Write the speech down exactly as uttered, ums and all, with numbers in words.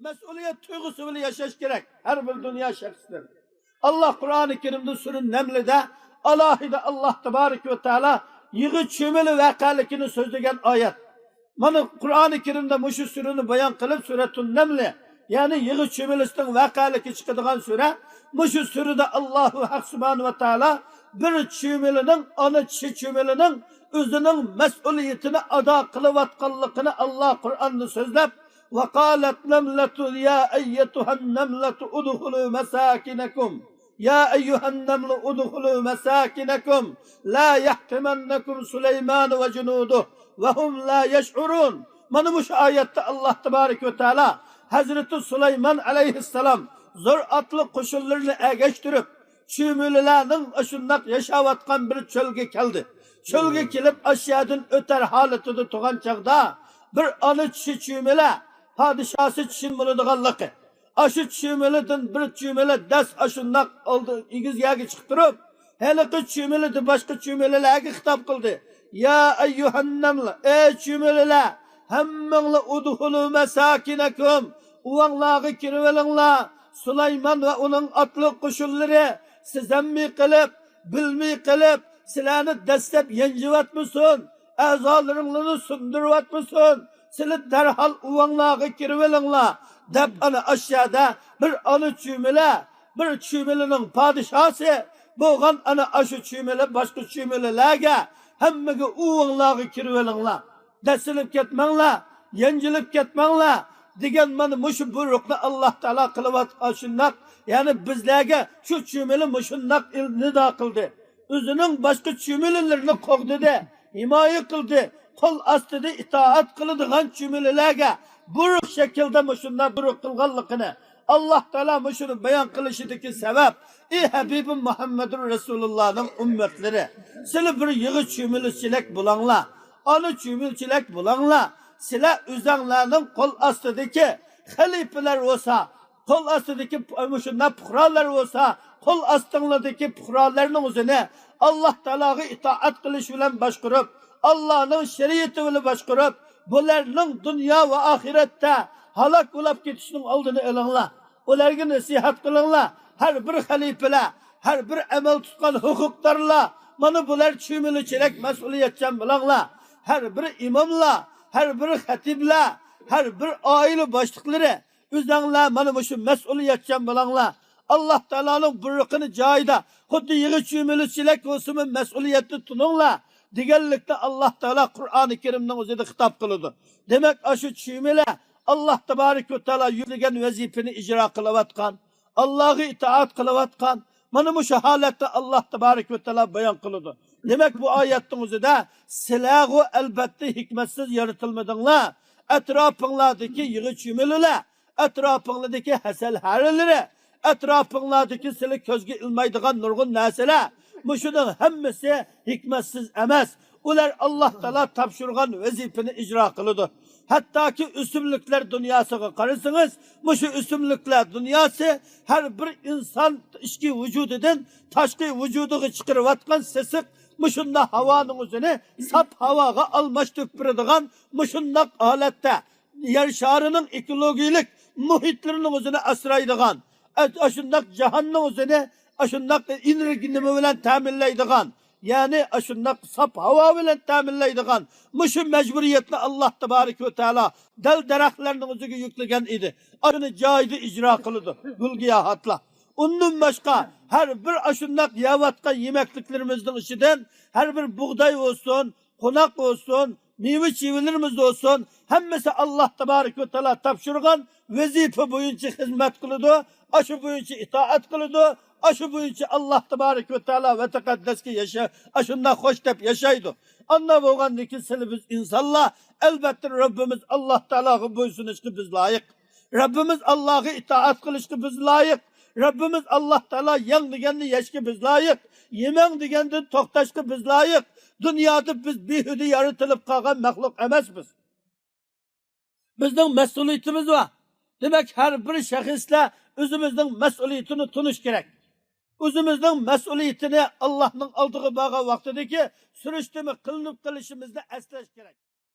مەسئۇلىيەت تۇيغۇسى بىلەن ياشاش كېرەك ھەر بىر دۇنيا شەخسلىرى. ئاللاھ قۇرئانى كەرىمدە سۈرە نەملىدە ئالاھىدە ئاللاھ تەبارەكە ۋە تائالا يىغا چۆمۈلە ۋەقەلىكىنى سۆزلىگەن ئايەت. مانا قۇرئانى كەرىمدە مۇشۇ سۈرىنى بايان قىلىپ، سۈرەتۇن نەملى، يەنى يىغا چۆمۈلىسىنىڭ ۋەقەلىكى چىقىدىغان سۈرە. مۇشۇ سۈرىدە ئاللاھۇ ھەق سۇبھانەھۇ ۋە تائالا بىر چۆمۈلىنىڭ، ئانا چىشى چۆمۈلىنىڭ ئۆزىنىڭ مەسئۇلىيىتىنى ئادا قىلىۋاتقانلىقىنى ئاللاھ قۇرئاندا سۆزلەپ، وقالت نملة يا أيتها النملة ادخلوا مساكنكم يا أيها النمل ادخلوا مساكنكم لا يحطمنكم سليمان وجنوده وهم لا يشعرون. مانا مۇشۇ ئايەتتە ئاللاھ تەبارەكە ۋە تائالا ھەزرىتى سۇلايمان ئەلەيھىسسالام زور ئاتلىق قوشۇنلىرىنى ئەگەشتۈرۈپ، چۆمۈلىلەرنىڭ ئاشۇنداق ياشاۋاتقان بىر چۆلگە كەلدى. چۆلگە كېلىپ، ئاشۇ يەردىن ئۆتەر ھالىتىدە تۇرغان چاغدا، بىر ئانا چىشى چۆمۈلە پادىشاسى چىشىنى بولىدىغانلىقى، ئاشۇ چۆمۈلىدىن بىر چۆمۈلە دەس ئاشۇنداق ئالدى ئېگىز يەرگە چىقىپ تۇرۇپ، ھېلىقى چۆمۈلىدە باشقا چۆمۈلىلەرگە خىتاب قىلدى. يا ئەييۇھەننەمل، ئەي چۆمۈلىلەر، ھەممىڭلار ئۇدخۇلۇ مەساكىنەكۇم، ئۇۋاڭلارغا كىرىۋېلىڭلار. سۇلايمان ۋە ئۇنىڭ ئاتلىق قوشۇنلىرى سېزەلمەي قېلىپ، بىلمەي قېلىپ، سىلەرنى دەسسەپ يانجىۋەتمىسۇن، ئەزالىرىڭلارنى سۇندۇرۇۋەتمىسۇن، سىلەر دەرھال ئۇۋاڭلارغا كىرىۋېلىڭلار، دەپ ئانا ئاشۇ يەردە بىر ئانا چۆمۈلە، بىر چۆمۈلىنىڭ پادىشاسى بولغان ئانا ئاشۇ چۆمۈلە باشقا چۆمۈلىلەرگە، ھەممىگە ئۇۋاڭلارغا كىرىۋېلىڭلار، دەسسىلىپ كەتمەڭلار، يانجىلىپ كەتمەڭلار دېگەن مانا مۇشۇ بۇيرۇقنى ئاللاھ تائالا قىلىۋاتقان شۇنداق. يەنى بىزلەرگە شۇ چۆمۈلە مۇشۇنداق ئىل-، نىدا قىلدى. ئۆزىنىڭ باشقا چۆمۈلىلىرىنى قوغدىدى، ھىمايە قىلدى. قول ئاستىدا ئىتائەت قىلىدىغان چۆمۈلىلەرگە بۇيرۇق شەكلىدە مۇشۇنداق بۇيرۇق قىلغانلىقىنى ئاللاھ تائالا مۇشۇنى بايان قىلىشىدىكى سەۋەب، ئى ھەبىبىم مۇھەممەدۇر رەسۇلۇللاھنىڭ ئۈممەتلىرى، سىلەر بىر يىغا چۆمۈلىسىچىلەك بولاڭلار، ئانا چۆمۈلىچىلەك بولاڭلار. سىلەر ئۆزەڭلارنىڭ قول ئاستىدىكى خەلىپىلەر بولسا، قول ئاستىدىكى مۇشۇنداق پۇقرالار بولسا، قول ئاستىڭلاردىكى پۇقرالارنىڭ ئۆزىنى ئاللاھ تائالاغا ئىتائەت قىلىش بىلەن باشقۇرۇپ، ئاللاھنىڭ شەرىئىتى بىلەن باشقۇرۇپ، بۇلارنىڭ دۇنيا ۋە ئاخىرەتتە ھالاك بولاپ كېتىشنىڭ ئالدىنى ئېلىڭلار. ئۇلارغا نەسىھەت قىلىڭلار. ھەر بىر خەلىپىلەر، ھەر بىر ئەمەل تۇتقان ھوقۇقدارلار، مانا بۇلار چۆمۈلىچىلەك مەسئۇلىيەتچان بولاڭلار. ھەر بىر ئىماملار، ھەر بىر خەتىپلەر، ھەر بىر ئائىلە باشلىقلىرى، ئۆزەڭلار مانا مۇشۇ مەسئۇلىيەتچان بولاڭلار. ئاللاھ تائالانىڭ بۇيرۇقىنى جايىدا، خۇددى يىغا چۆمۈلىچىلەك بولسىمۇ مەسئۇلىيەتنى تونۇڭلار دېگەنلىكتە، ئاللاھ تائالا قۇرئانى كەرىمنىڭ ئۆزىدە خىتاب قىلىدۇ. دېمەك، ئاشۇ چۆمۈلە ئاللاھ تەبارەكە ۋە تائالا يۈكلىگەن ۋەزىپىنى ئىجرا قىلىۋاتقان، ئاللاھقا ئىتائەت قىلىۋاتقان، مانا مۇشۇ ھالەتتە ئاللاھ تەبارەكە ۋە تائالا بايان قىلىدۇ. دېمەك، بۇ ئايەتنىڭ ئۆزىدە سىلەرغۇ ئەلۋەتتە ھېكمەتسىز يارىتىلمىدىڭلار. ئەتراپىڭلاردىكى يىغا چۆمۈلىلەر، ئەتراپىڭلاردىكى ھەسەل ھەرىلىرى، ئەتراپىڭلاردىكى سىلى كۆزگە ئىلمايدىغان نۇرغۇن نەرسىلەر، مۇشۇنىڭ ھەممىسى ھېكمەتسىز ئەمەس. ئۇلار ئاللاھ تائالا تاپشۇرغان ۋەزىپىنى ئىجرا قىلىدۇ. ھەتتاكى ئۆسۈملۈكلەر دۇنياسىغا قارىسىڭىز، مۇشۇ ئۆسۈملۈكلەر دۇنياسى ھەر بىر ئىنسان ئىچكى ۋۇجۇدىدىن تاشقى ۋۇجۇدىغا چىقىرىۋاتقان سېسىق مۇشۇنداق ھاۋانىڭ ئۆزىنى ساپ ھاۋاغا ئالماشتۇرۇپ بېرىدىغان مۇشۇنداق ھالەتتە يەر شارىنىڭ ئېكولوگىيىلىك مۇھىتلىرىنىڭ ئۆزىنى ئاسرايدىغان، ئە-، ئاشۇنداق جاھاننىڭ ئۆزىنى ئاشۇنداق ئېنېرگىيە نېمە بىلەن تەمىنلەيدىغان، يەنى ئاشۇنداق ساپ ھاۋا بىلەن تەمىنلەيدىغان مۇشۇ مەجبۇرىيەتنى ئاللاھ تەبارەكە ۋە تائالا دەل دەرەخلەرنىڭ ئۆزىگە يۈكلىگەن ئىدى. ئاشۇنى جايىدا ئىجرا قىلىدۇ گۈل-گىياھاتلار. ئۇندىن باشقا، ھەر بىر ئاشۇنداق يەۋاتقان يېمەكلىكلىرىمىزنىڭ ئىچىدىن ھەر بىر بۇغداي بولسۇن، قوناق بولسۇن، مېۋە-چېۋىلىرىمىز بولسۇن، ھەممىسى ئاللاھ تەبارەكە ۋە تائالا تاپشۇرغان ۋەزىپە بويىچە خىزمەت قىلىدۇ، ئاشۇ بويىچە ئىتائەت قىلىدۇ، ئاشۇ بويىچە ئاللاھ تەبارەكە ۋە تائالا ۋە تەقەددەسكە ياشا-، ئاشۇنداق خوش دەپ ياشايدۇ. ئانداق بولغاندىن كېيىن سىلى بىز ئىنسانلار، ئەلۋەتتە، رەببىمىز ئاللاھ تائالاغا بويسۇنۇشقا بىز لايىق. رەببىمىز ئاللاھقا ئىتائەت قىلىشقا بىز لايىق. رەببىمىز ئاللاھ تائالا يەڭ دېگەننى يەشكە بىز لايىق. يېمەڭ دېگەندىن توختاشقا بىز لايىق. دۇنيادا بىز بىھۇدە يارىتىلىپ قالغان مەخلۇق ئەمەسمىز. بىزنىڭ مەسئۇلىيىتىمىز بار. دېمەك، ھەر بىر شەخسلەر ئۆزىمىزنىڭ مەسئۇلىيىتىنى تونۇش كېرەك. ئۆزىمىزنىڭ مەسئۇلىيىتىنى ئاللاھنىڭ ئالدىغا بارغان ۋاقتىدىكى سۈرۈشتىمە قىلىنىپ قېلىشىمىزنى ئەسلەش كېرەك.